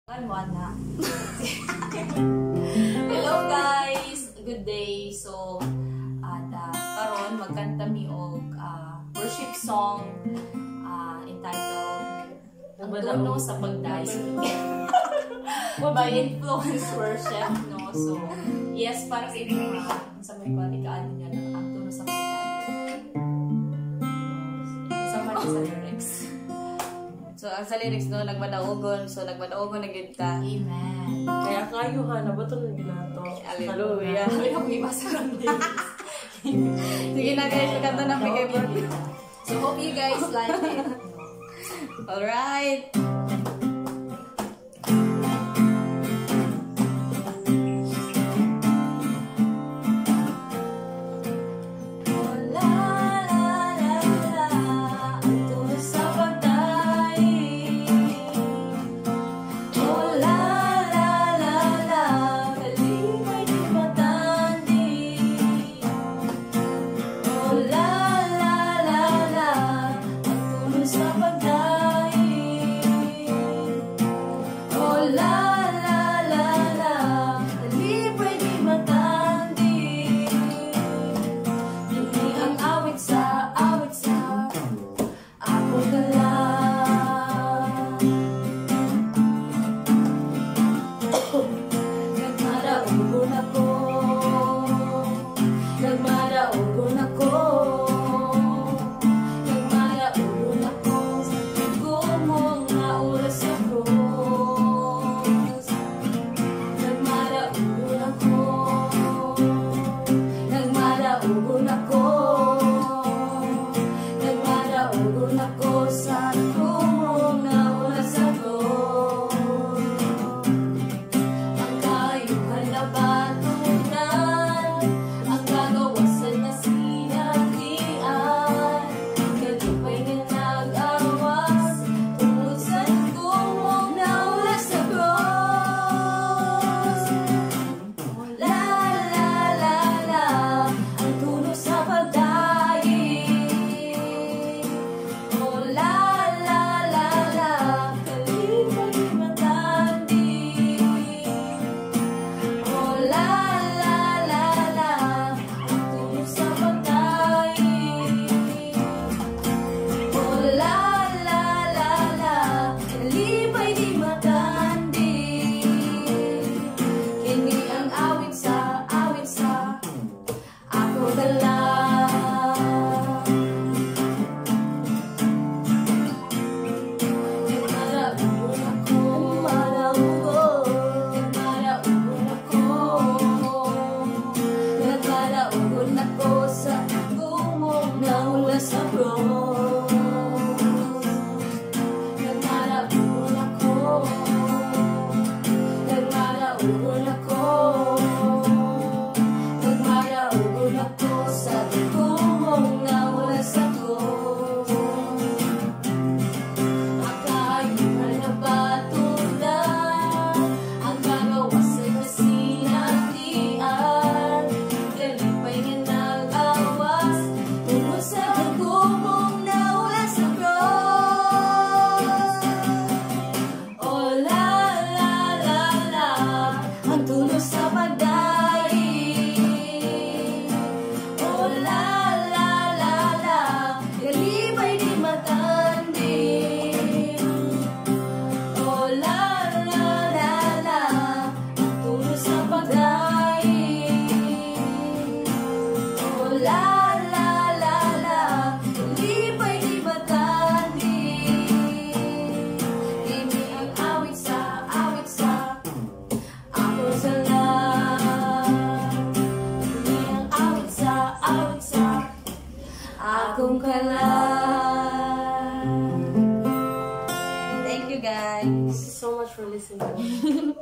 Kan mo na. Hello guys, good day. So at karon magkanta mi og worship song entitled "Ang Tuno sa Pagdayeg" by Influence Worship, no? So yes, para sa inyo sa may ikaano niya ng "Ang Tuno sa Pagdayeg". Sa man sa lyrics. So, ang sa lyrics, no, nagmadaugon. So, nagmadaugon na gyud ta. Amen. Kaya kayo ha, nabato na ginato. Hallelujah. Wala akong ibasa ng lyrics. Sige na guys, kanta na may kay. So hope you guys like it. Alright. Oh, la la la la, ang tuno sa pagdayeg. Oh, la la la la, kalipay di matandi. Oh, la la la la, ang tuno sa pagdayeg. Oh, la la la la, kalipay di matandi. Kini ang awit sa akong kalag. Nagmadaugon ako, nagmadaugon ako, nagmadaugon ako sa dugo mong naula sa krus. Nagmadaugon ako, nagmadaugon ako, nagmadaugon ako sa dugo mong naula sa krus. Ang kaayuhan na batunan, ang kagawasan na sinatian, kalipay nga nag-awas, tungod sa dugo mong naula sa krus. Oh, la la la la, ang tuno sa pagdayeg. Oh, la la la la, kalipay di matandi. Oh, la la la la, ang tuno sa pagdayeg. Oh, la la la la, kalipay di matandi. Kini ang awit sa akong kalag. Nagmadaugon ako, nagmadaugon ako, nagmadaugon ako sa dugo mong naula sa krus. Nagmadaugon ako, nagmadaugon ako, nagmadaugon ako sa dugo mong naula sa krus. Ang kaayuhan na batunan, ang kagawasan na sinatian, kalipay nga nag-awas, tungod sa dugo mong naula sa krus. Oh, la la la la, ang tuno sa pagdayeg. Oh, la la la la, kalipay di matandi. Oh, la la la la, ang tuno sa pagdayeg. Oh, la la la la, kalipay di matandi. Kini ang awit sa akong salag. Kini ang awit sa akong kalag. Thank you guys. Thank you so much for listening.